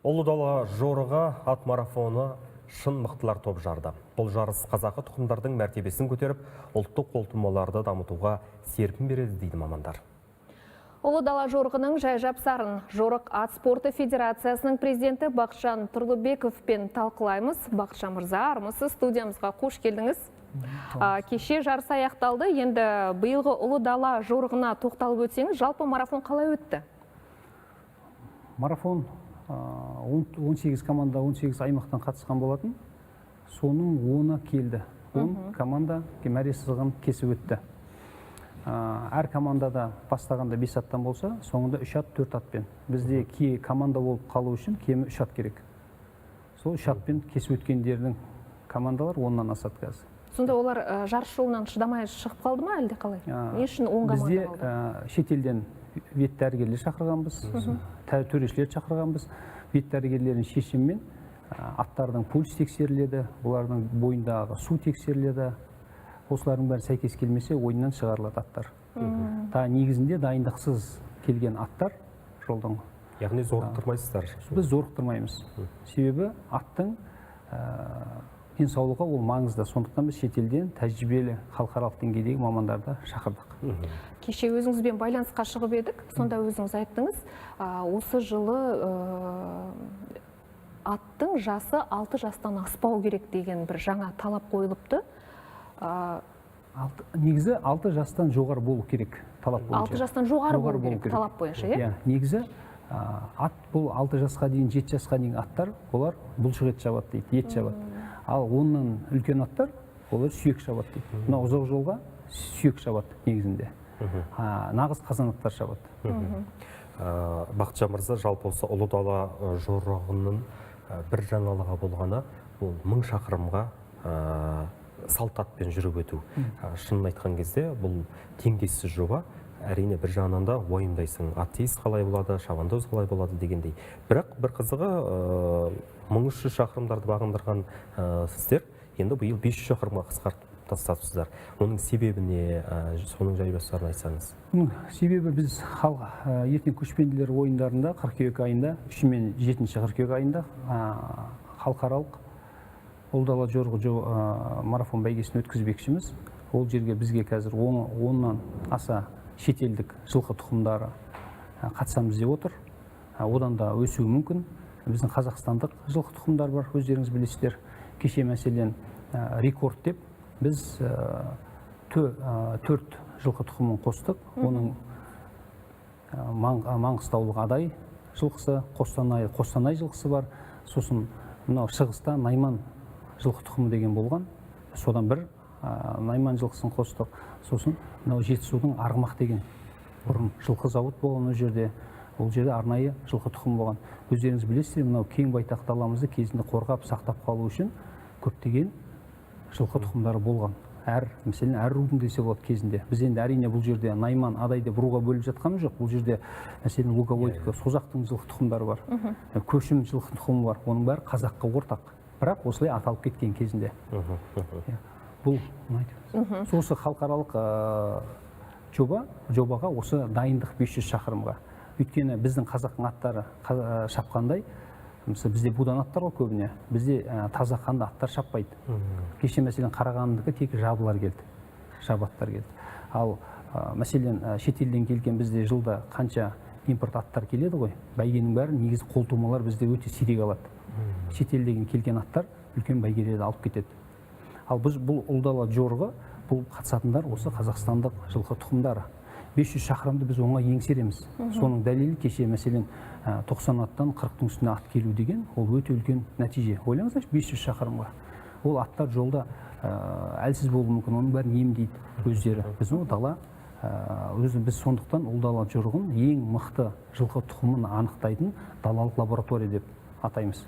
Ұлы дала жорығы ат марафоны шын мықтылар топ жарды. Бұл жарыс қазақы тұқымдардың мәртебесін көтеріп, ұлттық қолтумаларды дамытуға серпін береді дейді мамандар. Ұлы дала жорығының жай жапсарын Жорық ат спорты федерациясының президенті Бақытжан Тұрлыбековпен талқылаймыз. Бақытжан мырза, армысыз, студиямызға қош келдіңіз. Кеше жарыс аяқталды. Енді биылғы Ұлы дала жорығына тоқталып өтсеңіз, жалпы марафон қалай өтті? Марафон 18 команда 18 аймақтан қатысқан болатын. Соның 10-ы келді. 10 команда мәре сызығын кесіп өтті. Әр командада бастағанда 5 аттан болса, соңында 3 ат, 4 атпен. Бізде команда болып қалу үшін кемі 3 ат керек. Сол 3 атпен кесіп өткендердің командалар 10-нан асады қазір. Сонда олар жарыс жолынан шыдамай шығып қалды ма, әлде қалай? Не үшін 10 команда Бізде қалды? шетелден вет дәрігерлер шақырғанбыз, төрешілер шақырғанбыз. Вет дәрігерлердің шешімімен аттардың пульс тексеріледі, олардың бойындағы су тексеріледі. Осылардың бәрі сәйкес келмесе, ойыннан шығарылады аттар. Та негізінде дайындықсыз келген аттар жолдан. Яғни зорықтырмайсыздар. Біз зорықтырмаймыз. Себебі аттың денсаулығы ол маңызды. Сондықтан біз шетелден тәжірибелі халықаралық деңгейдегі мамандарды шақырдық. Кеше өзіңізбен байланысқа шығып едік, сонда өзіңіз айттыңыз, осы жылы аттың жасы 6 жастан аспау керек деген бір жаңа талап қойылыпты. Негізі 6 жастан жоғары болу керек талап бойынша. 6 жастан жоғары болу керек талап бойынша, иә? Иә, негізі ат бұл 6 жасқа дейін, 7 жасқа дейін аттар, олар бұлшық ет шабады дейді, ет шабады. Ал оннан үлкен аттар, олар сүйек шабады дейді. Мына ұзақ жолға сүйек шабады негізінде. Нағыз қазан аттар шабады. Бақытжан мырза, жалпы осы Ұлы дала жорығының бір жаңалығы болғаны ол 1000 шақырымға салт атпен жүріп өту. Шынын айтқан кезде, бұл теңдессіз жоба. Әрине, бір жағынан да уайымдайсың, ат сейіс қалай болады, шабандоз қалай болады дегендей. Бірақ бір қызығы, 1300 шақырымдарды бағындырған сіздер енді биыл 500 шақырымға қысқартып тастапсыздар. Оның себебі не, соның жай жапсарын айтсаңыз. Бұның себебі біз халық ертең көшпенділер ойындарында қыркүйек айында, 3 мен 7 қыркүйек айында халықаралық Ұлы дала жорығы марафон бәйгесін өткізбекшіміз. Ол жерге бізге қазір 10-нан аса шетелдік жылқы тұқымдары қатысамыз деп отыр. Одан да өсуі мүмкін. Біздің қазақстандық жылқы тұқымдар бар, өздеріңіз білесіздер. Кеше, мәселен, рекорд деп біз 4 жылқы тұқымын қостық. Оның маңғыстаулық адай жылқысы, Қостанай жылқысы бар. Сосын мынау шығыста найман жылқы тұқымы деген болған. Содан бір найман жылқысын қостық. Сосын мынау Жетісудың арғымақ деген бұрын жылқы зауыт болған ол жерде. Ол жерде арнайы жылқы тұқымы болған. Өздеріңіз білесіздер, мынау кең байтақ даламызды кезінде қорғап, сақтап қалу үшін көптеген жылқы тұқымдары болған. Әр, мәселен, әр рудың десе болады кезінде. Біз енді, әрине, бұл жерде найман, адай деп руға бөліп жатқанымыз жоқ. Бұл жерде, мәселен, луговойдікі, созақтың жылқы тұқымдары бар, көшім жылқы тұқымы бар. Оның бәрі қазаққа ортақ. Бірақ осылай аталып кеткен кезінде. Иә. Бұл ұнайды. Осы халықаралық жобаға осы дайындық 500 шақырымға. Өйткені біздің қазақтың аттары шапқандай, мысалы, бізде будан аттар ғой көбіне, бізде таза қанды аттар шаппайды. Кеше, мәселен, Қарағандынікі тек жабылар келді, жабы аттар келді. Ал мәселен, шетелден келген бізде жылда қанша импорт аттар келеді ғой, бәйгенің бәрі негізі қолтумалар бізде өте сирек алады. Шетелден келген аттар үлкен бәйгелерді алып кетеді. Ал біз бұл Ұлы дала жорығы, бұл қатысатындар осы қазақстандық жылқы тұқымдары. 500 шақырымды біз оңай еңсереміз. Соның дәлелі кеше, мәселен, 90 аттан 40-тың үстіне ат келу деген ол өте үлкен нәтиже. Ойлаңыздаршы, 500 шақырымға. Ол аттар жолда әлсіз болуы мүмкін, оның бәрін емдейді өздері. Біз ол дала, өзі біз сондықтан Ұлы дала жорығын ең мықты жылқы тұқымын анықтайтын далалық лаборатория деп атаймыз.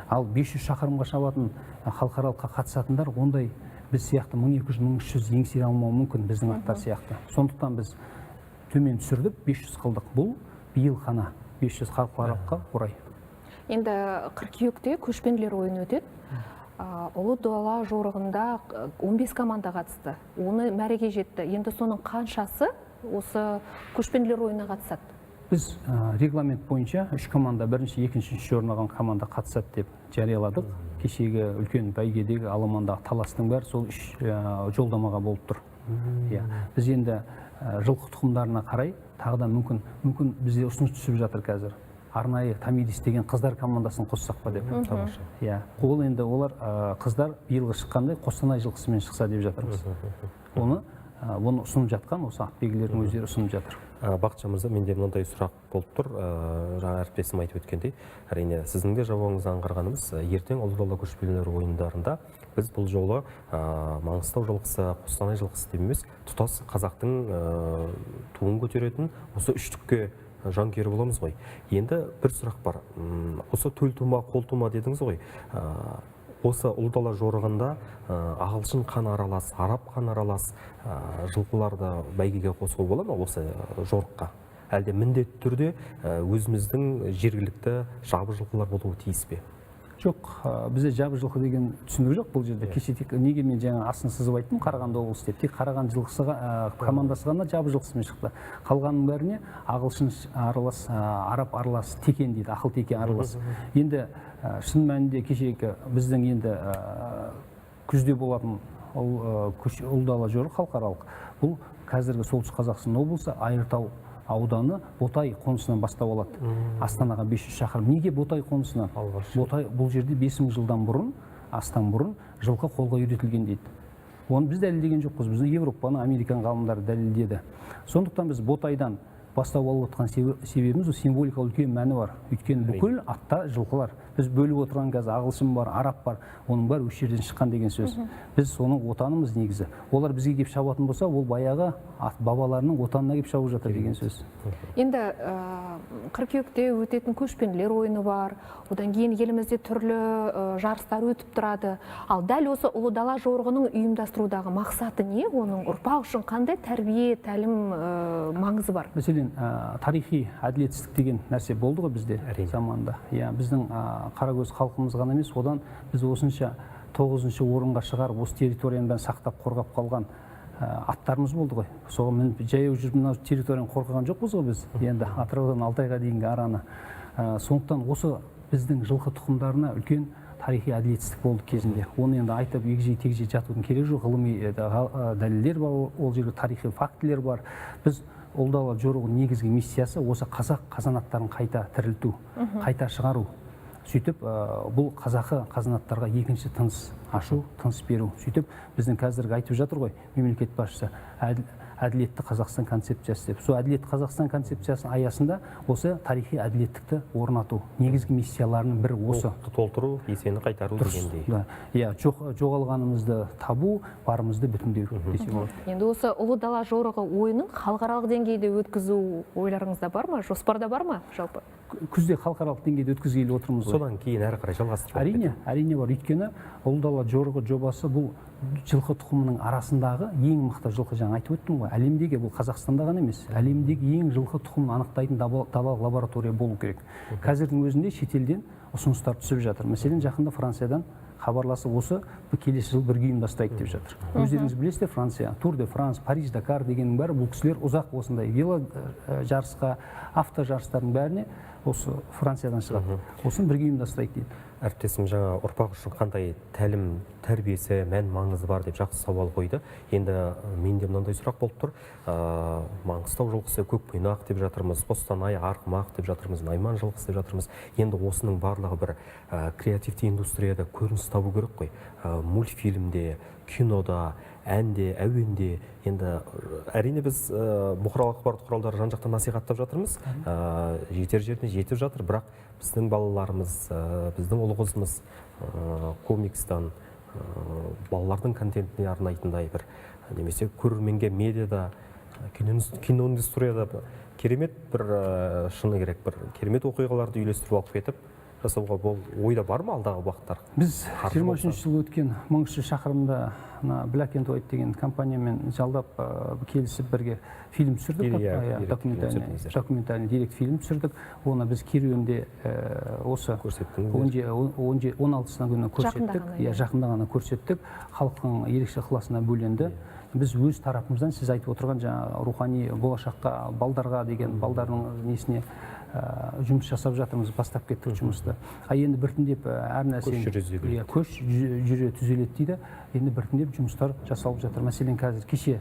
Ал 500 шақырымға шабатын халықаралыққа қатысатындар ондай біз сияқты 1200, 1300 еңсере алмауы мүмкін біздің аттар сияқты. Сондықтан біз төмен түсірдік, 500 қылдық. Бұл биыл қана 500 халықаралыққа орай. Енді қыркүйекте көшпенділер ойыны өтеді. Ұлы дала жорығында 15 команда қатысты. Оны мәреге жетті. Енді соның қаншасы осы көшпенділер ойынына қатысады? Біз регламент бойынша 3 команда, бірінші, екінші, үшінші орын алған команда қатысады деп жарияладық. Кешегі үлкен бәйгедегі аламандағы таластың бәрі сол 3 жолдамаға болып тұр. Иә, біз енді жылқы тұқымдарына қарай тағы да мүмкін бізде ұсыныс түсіп жатыр қазір. Арнайы Томирис деген қыздар командасын қоссақ па деп. Тамаша. Иә, ол енді олар қыздар биылғы шыққандай Қостанай жылқысымен шықса деп жатырмыз. Оны ұсынып жатқан осы атбегілердің өздері ұсынып жатыр. Бақытжан мырза, менде мынандай сұрақ болып тұр. Жаңа әріптесім айтып өткендей, әрине сіздің де жауабыңызды аңғарғанымыз, ертең Ұлы дала көшпенділер ойындарында біз бұл жолы Маңғыстау жылқысы, Қостанай жылқысы деп емес, тұтас қазақтың туын көтеретін осы үштікке жанкүйер боламыз ғой. Енді бір сұрақ бар. Осы төл тума, қол тума дедіңіз ғой. Осы Ұлы дала жорығында ағылшын қан аралас, араб қан аралас жылқыларды бәйгеге қосуға бола ма осы жорыққа? Әлде міндетті түрде өзіміздің жергілікті жабы жылқылар болуы тиіс пе? Жоқ, бізде жабы жылқы деген түсінік жоқ бұл жерде. Кеше тек неге мен жаңа астын сызып айттым Қарағанды облысы деп. Тек Қарағанды жылқысы командасы ғана жабы жылқысымен шықты. Қалғанның бәріне ағылшын аралас, араб аралас, текен дейді, ақыл теке аралас. Енді шын мәнінде кешегі біздің енді күзде болатын Ұлы дала жорығы халықаралық, бұл қазіргі Солтүстік Қазақстан облысы Айыртау ауданы Ботай қонысынан бастау алады. Астанаға 500 шақырым. Неге Ботай қонысынан? Ботай бұл жерде 5000 жылдан бұрын, астам бұрын жылқы қолға үйретілген дейді. Оны біз дәлелдеген жоқпыз, біздің Европаны, Американ ғалымдары дәлелдеді. Сондықтан біз Ботайдан бастау алып отқан себебіміз ол символикалық үлкен мәні бар. Өйткені бүкіл атта жылқылар. Біз бөліп отырған қазір ағылшын бар, араб бар, оның бәрі осы жерден шыққан деген сөз. Біз соның отанымыз негізі. Олар бізге келіп шабатын болса, ол баяғы ат бабаларының отанына келіп шабып жатыр деген сөз. Енді қыркүйекте өтетін көшпенділер ойыны бар. Одан кейін елімізде түрлі жарыстар өтіп тұрады. Ал дәл осы Ұлы дала жорығының ұйымдастырудағы мақсаты не? Оның ұрпақ үшін қандай тәрбие, тәлім маңызы бар? Мәселен, тарихи әділетсіздік деген нәрсе болды ғой бізде заманда. Иә, біздің қаракөз халқымыз ғана емес, одан біз осынша 9-шы орынға шығарып, осы территорияны бәрін сақтап, қорғап қалған аттарымыз болды ғой. Соған мініп жаяу жүріп мына территорияны қорғаған жоқпыз ғой біз. Енді Атыраудан Алтайға дейінгі араны. Сондықтан осы біздің жылқы тұқымдарына үлкен тарихи әділетсіздік болды кезінде. Оны енді айтып егжей-тегжей жатудың керегі жоқ. Ғылыми дәлелдер бар, ол жерде тарихи фактілер бар. Біз Ұлы дала жорығының негізгі миссиясы осы қазақ қазанаттарын қайта тірілту, қайта шығару. Сөйтіп, бұл қазақы қазанаттарға екінші тыныс ашу, тыныс беру. Сөйтіп, біздің қазіргі айтып жатыр ғой мемлекет басшысы, әділетті Қазақстан концепциясы деп. Сол әділетті Қазақстан концепциясының аясында осы тарихи әділеттікті орнату негізгі миссияларының бірі осы. Толықты толтыру, есені қайтару дегендей. Да. Иә, жоғалғанымызды табу, барымызды бүтіндеу десе болады. Енді осы Ұлы дала жорығы ойынын халықаралық деңгейде өткізу ойларыңызда бар ма? Жоспарда бар ма жалпы? Күзде халықаралық деңгейде өткізгелі отырмыз ғой. Содан кейін әрі қарай жалғастырып Әрине, әрине бар. Өйткені Ұлы дала жорығы жобасы бұл жылқы тұқымының арасындағы ең мықты жылқы, жаңа айтып өттім ғой. Әлемдегі, бұл Қазақстанда ғана емес, әлемдегі ең жылқы тұқымын анықтайтын далалық лаборатория болу керек. Қазірдің өзінде шетелден ұсыныстар түсіп жатыр. Мәселен, жақында Франциядан хабарласып, осы келесі жыл бірге ұйымдастырайық деп жатыр. Өздеріңіз білесіздер, Франция, Тур де Франс, Париж Дакар дегеннің бәрі бұл кісілер ұзақ осындай вело жарысқа, авто жарыстардың бәріне осы Франциядан шығады. Осыны бірге ұйымдастырайық дейді. Әріптесім жаңа ұрпақ үшін қандай тәлім, тәрбиесі, мән маңызы бар деп жақсы сауал қойды. Енді менде мынандай сұрақ болып тұр. Маңғыстау жылқысы Көкбұйнақ деп жатырмыз, Қостанай Арғымақ деп жатырмыз, Найман жылқысы деп жатырмыз. Енді осының барлығы бір креативті индустрияда көрініс табу керек қой. Мультфильмде, кинода, әнде, әуенде. Енді әрине біз бұқаралық ақпарат құралдары жан-жақтан насихаттап жатырмыз. Жетер жеріне жетіп жатыр, бірақ біздің балаларымыз, біздің ұл қызымыз комикстан, балалардың контентіне арнайтындай бір, немесе көрерменге медиада, киноиндустрияда керемет бір, шыны керек, бір керемет оқиғаларды үйлестіріп алып кетіп жасауға бол ойда бар ма алдағы уақыттар? Біз Қаржы жиырма болса. үшінші жылы өткен мың үш жүз шақырымда мына Black and White деген компаниямен жалдап, келісіп бірге фильм түсірдік. Деректі фильм түсірдіңіздер. Документальный деректі фильм түсірдік. Оны біз керуенде, осы Көрсеттіңіздер. Он алтысына күні Жақында көрсеттік. ғана, Иә, иә. жақында ғана көрсеттік. Халықтың ерекше ықыласына бөленді. Біз өз тарапымыздан, сіз айтып отырған жаңа рухани болашаққа, балдарға деген, балдардың несіне жұмыс жасап жатырмыз, бастап кеттік жұмысты. А енді біртіндеп әр нәрсе Көш жүре түзеледі. Иә, көш жүре түзеледі дейді. Енді біртіндеп жұмыстар жасалып жатыр. Мәселен, қазір кеше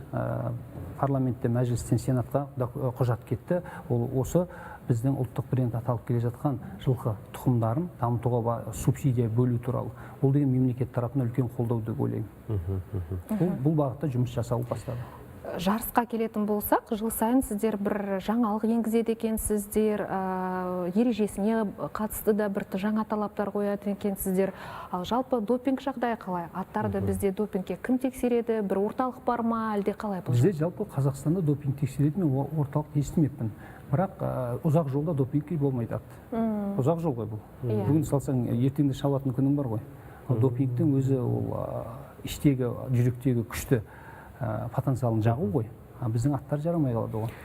парламентте, мәжілістен сенатқа құжат кетті. Ол осы біздің ұлттық бренд аталып келе жатқан жылқы тұқымдарын дамытуға субсидия бөлу туралы. Ол деген мемлекет тарапынан үлкен қолдау деп ойлаймын. Бұл бағытта жұмыс жасалып бастады. Жарысқа келетін болсақ, жыл сайын сіздер бір жаңалық енгізеді екенсіздер, ережесіне қатысты да бір жаңа талаптар қояды екенсіздер. Ал жалпы допинг жағдайы қалай? Аттарды бізде допингке кім тексереді? Бір орталық бар ма, әлде қалай бұл? Бізде жалпы Қазақстанда допинг тексеретін мен орталық естімеппін. Бірақ ұзақ жолда допингке болмайды ат. Ұзақ жол ғой бұл. Бүгін салсаң, ертең де шабатын күнің бар ғой. Ал допингтің өзі ол іштегі, жүректегі күшті потенциалын жағу ғой. А біздің аттар жарамай қалады оған.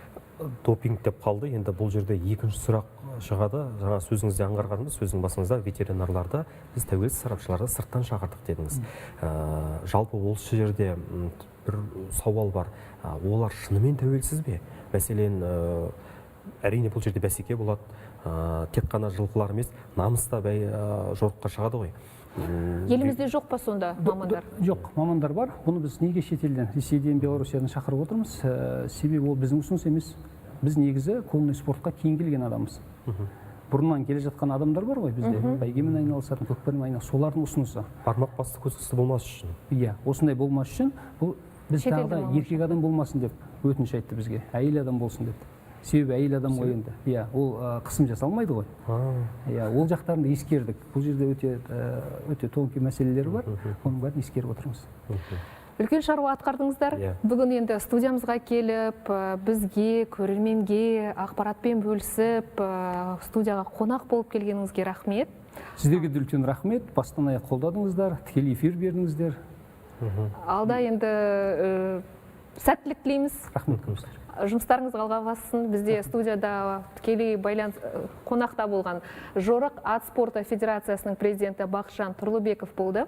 Допинг деп қалды. Енді бұл жерде екінші сұрақ шығады. Жаңа сөзіңізде аңғарғанымыз, сөздің басыңызда ветеринарларды біз, тәуелсіз сарапшыларды сырттан шақырдық дедіңіз. Жалпы осы жерде бір сауал бар. Олар шынымен тәуелсіз бе? Мәселен, әрине, бұл жерде бәсеке болады. Тек қана жылқылар емес, намыс та жорыққа шығады ғой. Елімізде жоқ па сонда мамандар? Жоқ, мамандар бар. Бұны біз неге шетелден, Ресейден, Белоруссиядан шақырып отырмыз? Себебі ол біздің ұсыныс емес. Біз негізі конный спортқа кейін келген адамбыз. Бұрыннан келе жатқан адамдар бар ғой бізде, бәйгемен айналысатын, көкпармен айналысатын, солардың ұсынысы. Бармақ басты, көз қысты болмас үшін. Иә, осындай болмас үшін бұл біз Шетелден тағы да маман. Еркек адам болмасын деп өтініш айтты бізге, әйел адам болсын деп. Себебі әйел адам ғой енді. Иә, ол қысым жасалмайды ғой. Иә, ол жақтарын да ескердік. Бұл жерде өте тонкий мәселелер бар, оның бәрін ескеріп отырмыз. Үлкен шаруа атқардыңыздар. Бүгін енді студиямызға келіп, бізге, көрерменге ақпаратпен бөлісіп, студияға қонақ болып келгеніңізге рахмет. Сіздерге де үлкен рахмет, бастан аяқ қолдадыңыздар, тікелей эфир бердіңіздер. Алда енді сәттілік тілейміз. Рахмет көп сіздерге. Жұмыстарыңыз алға бассын. Бізде студияда тікелей байланыс қонақта болған Жорық ат спорты федерациясының президенті Бақытжан Тұрлыбеков болды.